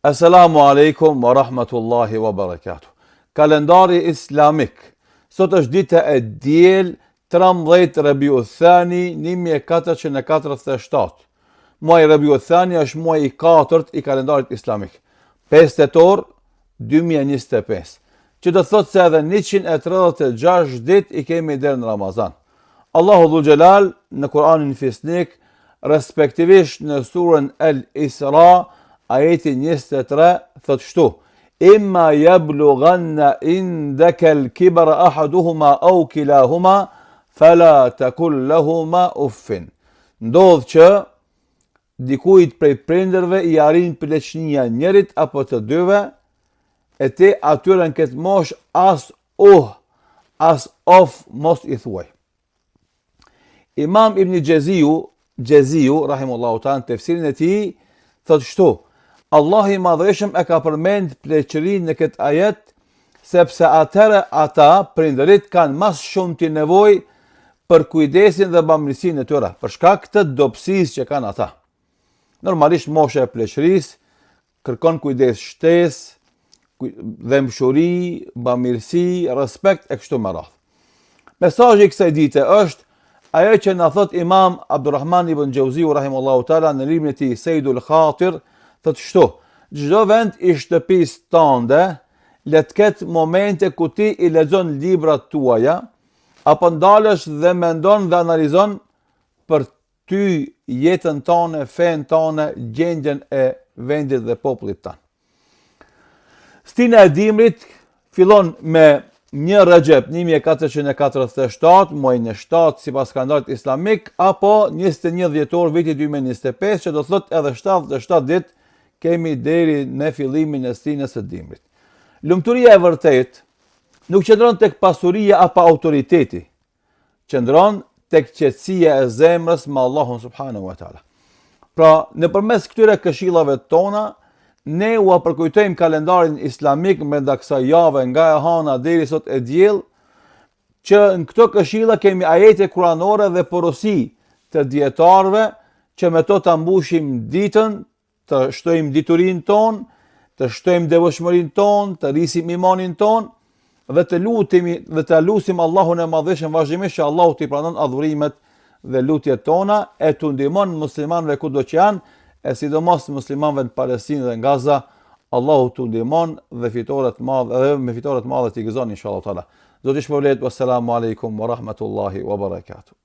Esselamu alejkum wa rahmatullahi wa barakatuh. Kalendari islamik. Sot është dita e diel 13 Rabiu Thani 1447. Muaji Rabiu Thani është muaji i katërt i kalendarit islamik. 5 tetor 2025. Që do të thotë se edhe 136 ditë i kemi deri në Ramazan. Allahu Dhul Xhelal në Kur'anin Fisnik, respektivisht në surën El Isra, ajeti 23, thotë kështu: Imma yablughanna indaka al-kibara ahaduhuma aw kilahuma fala taqul lahuma uffin. Ndodh që dikujt prej prindërve i arrin pleqnia njërit apo të dyve, e ti atyre në këtë moshë as Uh, as of mos i thuaj. Imam Ibn Xheziu, Xheziu, rahimullahu ta'ala, në tefsirin e tij, thotë kështu, Allahu i madhërishëm e ka përmend pleqërinë në këtë ajet, sepse atëherë ata, prindërit, kanë ma së shumti nevojë për kujdesin dhe bamirësinë e tyre, për shkak të dobësisë që kanë ata. Normalisht mosha e pleqërisë kërkon kujdes shtesë, dhembshuri, bamirësi, respekt e kështu me radhë. Mesazhi i kësaj dite është ajo që na thot Imam Abdulrahman ibn Xheuziu rahimullahu taala në librin e tij Sejdul Khatir, thotë kështu: Çdo vend i shtëpisë tënde le të ketë momente ku ti i lexon librat tuaja, apo ndalesh dhe mendon dhe analizon për ty, jetën tane, fenë tane, gjendjen e vendit dhe popullit tanë. Stina e dimrit fillon me një Rexhep 1447, muajin e 7 sipas kalendarit islamik, apo 21 dhjetor viti 2025, që do të thotë edhe 77 ditë kemi deri në fillimin e stinës së dimrit. Lumturia e vërtetë nuk qëndron tek pasuria apo autoriteti, qëndron tek qetësia e zemrës me Allahun subhanahu wa taala. Pra, nëpërmes këtyre këshillave tona, ne ua përkujtojmë kalendarin islamik brenda kësaj jave nga e hana deri sot e diel, që në këto këshilla kemi ajete kuranore dhe porosi të dijetarëve që me to ta mbushim ditën të shtojmë diturinë tonë, të shtojmë devotshmërinë tonë, të rrisim imanin tonë dhe të lutemi dhe të lusim Allahun e Madhërishëm vazhdimisht që Allahu t'i pranon adhurimet dhe lutjet tona e t'u ndihmon muslimanëve kudo që janë, e sidomos muslimanëve në Palestinë dhe në Gaza, Allahu t'u ndihmon dhe fitore të madhe dhe me fitore të madhe t'i gëzon inshallah taala. Zoti ju shpërbleftë, wassalamu alaikum wa rahmatullahi wa barakatuh.